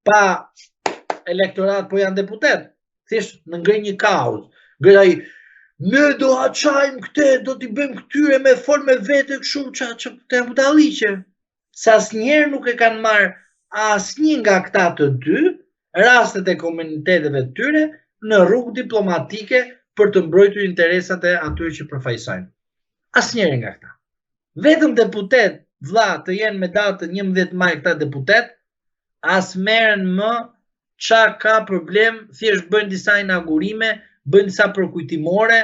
Pa elektorat po janë deputet. Thjesht në ngre një kauzë. Ngre ai ne do ta çajmë këtë, do t'i bëjmë këtyre me fol me vete kështu, ça ça të janë budalliqe. Se asnjëherë nuk e kanë marrë asnjë nga këta të dy rastet e komuniteteve të tyre në rrugë diplomatike për të mbrojtur interesat e atyre që përfaqësojnë. Asnjëri nga këta. Vetëm deputet, vlla, të jenë me datë 11 maj këta deputet, as merren më ça ka problem, thjesht bëjnë disa inaugurime, bëjnë disa përkujtimore,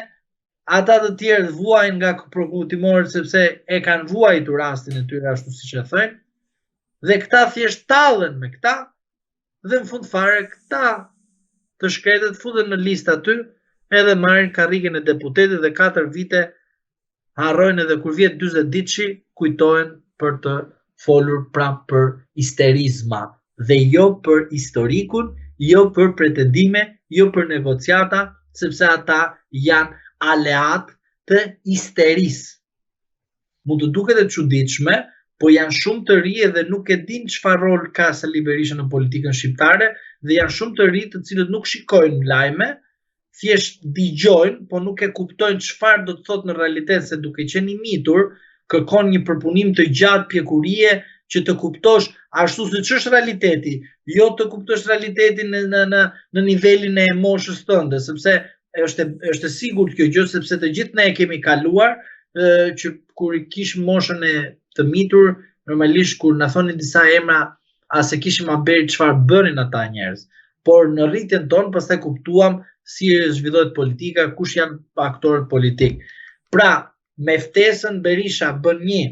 ata të tjerë vuajnë nga përkujtimoret sepse e kanë vuajtur rastin e tyre ashtu siç e thënë, dhe këta thjesht tallen me këta, dhe në fund fare këta të shkretët futen në listë aty edhe marrin karrigen e deputetit dhe 4 vite harrojnë edhe kur vjen 40 ditëshi kujtohen për të folur prapë për histerizma dhe jo për historikun, jo për pretendime, jo për negociata, sepse ata janë aleatë të histerisë. Mund të duket e çuditshme, po janë shumë të ri edhe nuk e dinë çfarë rol ka Sali Berisha në politikën shqiptare dhe janë shumë të ri të cilët nuk shikojnë lajme, thjesht dëgjojnë, po nuk e kuptojnë çfarë do të thotë në realitet se duke qenë i mitur, kërkon një përpunim të gjatë pjekurie që të kuptosh ashtu siç është realiteti, jo të kuptosh realitetin në në në në nivelin e moshës tënde, sepse është është e sigurt kjo gjë sepse të gjithë ne e kemi kaluar ë që kur i kishim moshën e të mitur, normalisht kur na thonin disa emra as e kishim haber çfarë bënin ata njerëz. Por në rritjen tonë pastaj kuptuam si zhvillohet politika, kush janë aktorët politik. Pra, me ftesën Berisha bën një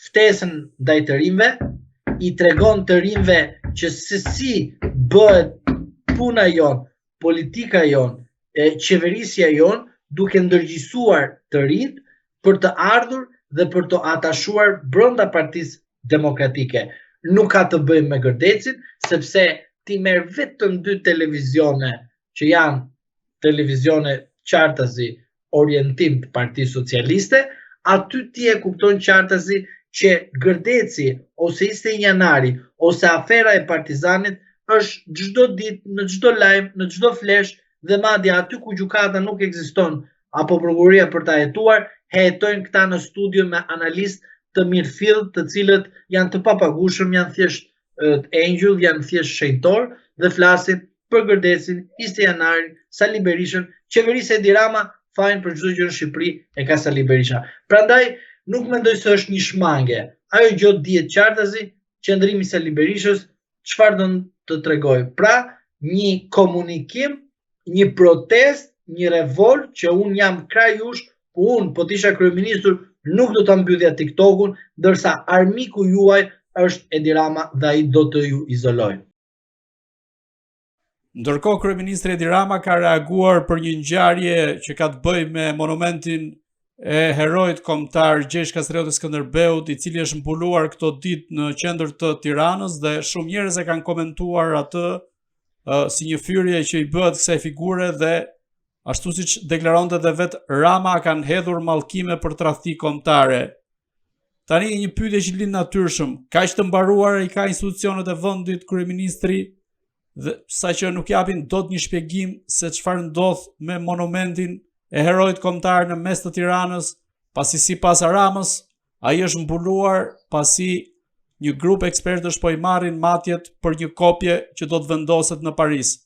ftesën ndaj të rinjve, i tregon të rinjve që se si bëhet puna jonë, politika jonë, e qeverisja jonë, duke ndërgjegjësuar të rinjtë për të ardhur dhe për të atashuar brenda Partisë Demokratike. Nuk ka të bëjë me Gërdecin, sepse ti merr vetëm dy televizione që janë televizione qartazi orientim të Partisë Socialiste, aty ti e kupton qartazi që Gërdeci ose 21 janari ose afera e Partizanit është çdo ditë në çdo lajm, në çdo flesh dhe madje aty ku gjykata nuk ekziston apo prokuroria për ta hetuar, hetojnë këta në studio me analistë të mirëfilltë, të cilët janë të papagueshëm, janë thjesht engjëll, janë thjesht shenjtorë dhe flasin për Gërdecin, 21 janarin, Sali Berishën, qeverisë Edi Rama, fajin për çdo gjë në Shqipëri e ka Sali Berisha. Prandaj nuk mendoj se është një shmangie. Ajo gjë dihet qartazi, qëndrimi i Sali Berishës çfarë do të tregojë? Pra, një komunikim, një protestë, një revoltë që unë jam krah jush, unë po të isha kryeministër nuk do ta mbyllja TikTokun, ndërsa armiku juaj është Edi Rama dhe ai do të ju izolojë. Ndërkohë kryeministri Edi Rama ka reaguar për një ngjarje që ka të bëjë me monumentin e heroit kombëtar Gjergj Kastrioti Skënderbeut, i cili është mbuluar këto ditë në qendër të Tiranës dhe shumë njerëz e kanë komentuar atë uh, si një fyerje që i bëhet kësaj figure dhe ashtu siç deklaronte dhe vetë Rama kanë hedhur mallkime për tradhti kombëtare. Tani një pyetje që lind natyrshëm, kaq të mbaruara i ka institucionet e vendit kryeministri dhe sa që nuk japin dot një shpjegim se çfarë ndodh me monumentin e heroit kombëtar në mes të Tiranës, pasi sipas Ramës, ai është mbuluar pasi një grup ekspertësh po i marrin matjet për një kopje që do të vendoset në Paris.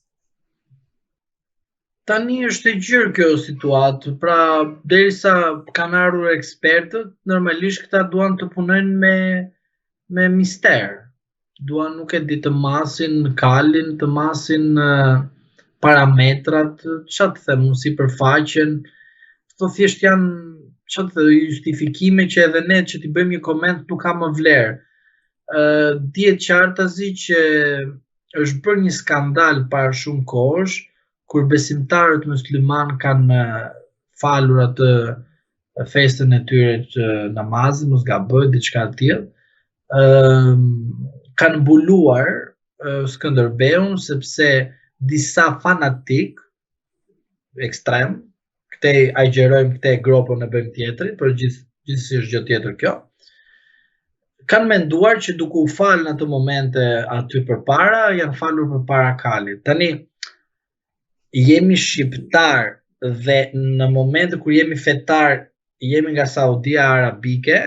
Tani është e gjerë kjo situatë, pra derisa kanë ardhur ekspertët, normalisht këta duan të punojnë me me mister. Duan nuk e di të masin kalin, të masin parametrat, ça të them unë sipërfaqen, këto thjesht janë ça të them justifikime që edhe ne që t'i bëjmë një koment nuk ka më vlerë. Ë dihet qartazi që është bërë një skandal para shumë kohësh, kur besimtarët muslimanë kanë falur atë festën e tyre të namazit, mos gaboj diçka të tillë, ë kanë mbuluar Skënderbeun sepse disa fanatikë ekstrem, këtej agjerojmë këtej gropën e bëjmë tjetrit, por gjithë gjithsesi është gjë tjetër kjo. Kanë menduar që duke u falë në ato momente aty përpara, janë falur përpara kalit. Tani, jemi shqiptar dhe në momente kur jemi fetar, jemi nga Saudia Arabike,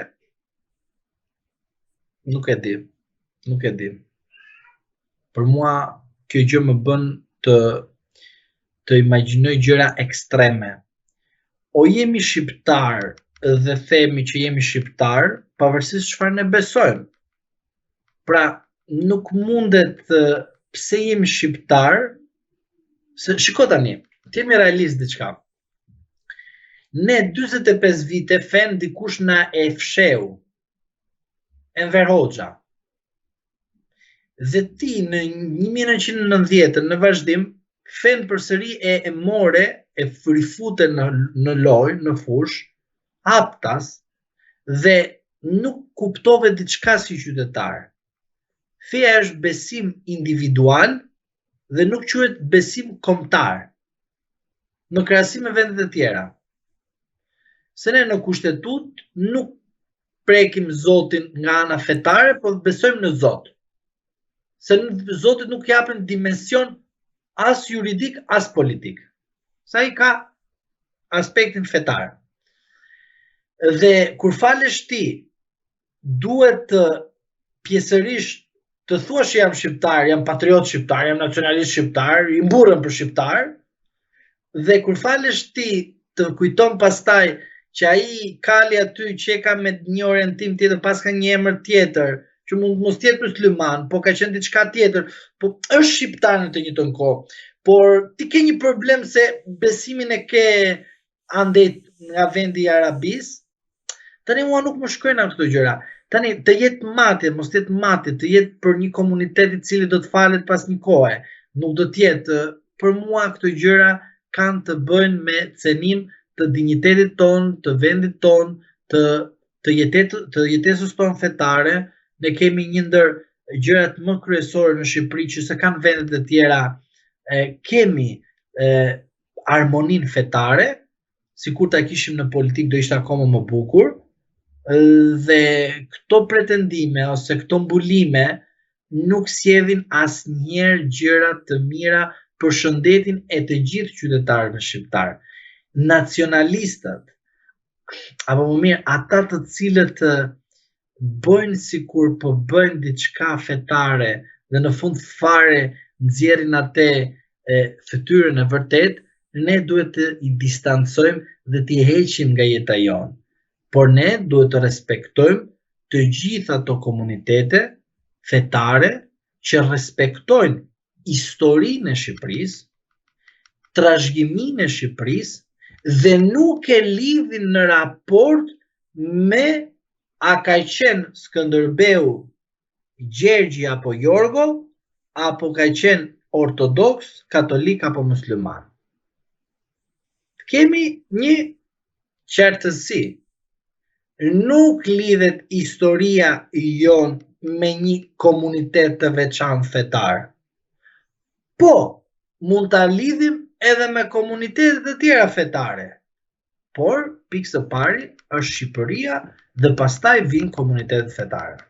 nuk e di, nuk e di. Për mua, kjo gjë më bën të të imagjinoj gjëra ekstreme. O jemi shqiptar dhe themi që jemi shqiptar, pavarësisht çfarë ne besojmë. Pra, nuk mundet të pse jemi shqiptar, se shiko tani, të jemi realist diçka. Ne 45 vite fenë dikush na e fshehu. Enver Hoxha. Dhe ti në 1990 në vazhdim fenë përsëri e, e more e rifute në në lojë, në fushë, haptas dhe nuk kuptove diçka si qytetar. Feja është besim individual dhe nuk quhet besim kombëtar në krahasim me vendet e tjera. Se ne në kushtetutë nuk prekim Zotin nga ana fetare, por besojmë në Zot. Se në Zotit nuk japim dimension as juridik, as politik. Sa i ka aspektin fetar. Dhe kur falesh ti, duhet të pjesërisht të thuash që jam shqiptar, jam patriot shqiptar, jam nacionalist shqiptar, i mburrem për shqiptar, dhe kur falesh ti të kujton pastaj që ai kali aty që e ka me një orientim tjetër, paska një emër tjetër, që mund të mos jetë musliman, po ka qenë diçka tjetër, po është shqiptar në të njëjtën kohë. Por ti ke një problem se besimin e ke andej nga vendi i Arabisë. Tani mua nuk më shkojnë ato këto gjëra. Tani të jetë matje, mos të jetë matje, të jetë për një komunitet i cili do të falet pas një kohe. Nuk do të jetë për mua këto gjëra kanë të bëjnë me cenim të dinjitetit tonë, të vendit tonë, të të jetet, të jetesës tonë fetare. Ne kemi një ndër gjërat më kryesore në Shqipëri që s'e kanë vendet e tjera, e, kemi e, harmoninë fetare, sikur ta kishim në politikë do ishte akoma më bukur, dhe këto pretendime ose këto mbulime nuk sjellin asnjëherë gjëra të mira për shëndetin e të gjithë qytetarëve shqiptar. Nacionalistët, apo më mirë ata të cilët bëjnë sikur po bëjnë diçka fetare dhe në fund fare nxjerrin atë e, fytyrën e vërtetë, ne duhet të i distancojmë dhe t'i heqim nga jeta jonë. Por ne duhet të respektojmë të gjitha ato komunitete fetare që respektojnë historinë e Shqipërisë, trashëgiminë e Shqipërisë dhe nuk e lidhin në raport me a ka qenë Skënderbeu Gjergji apo Jorgo, apo ka qenë ortodoks, katolik apo musliman. Të kemi një qartësi. Nuk lidhet historia jonë me një komunitet të veçantë fetar. Po, mund ta lidhim edhe me komunitetet e tjera fetare. Por, pikë së pari, është Shqipëria dhe pastaj vijnë komunitetet fetare.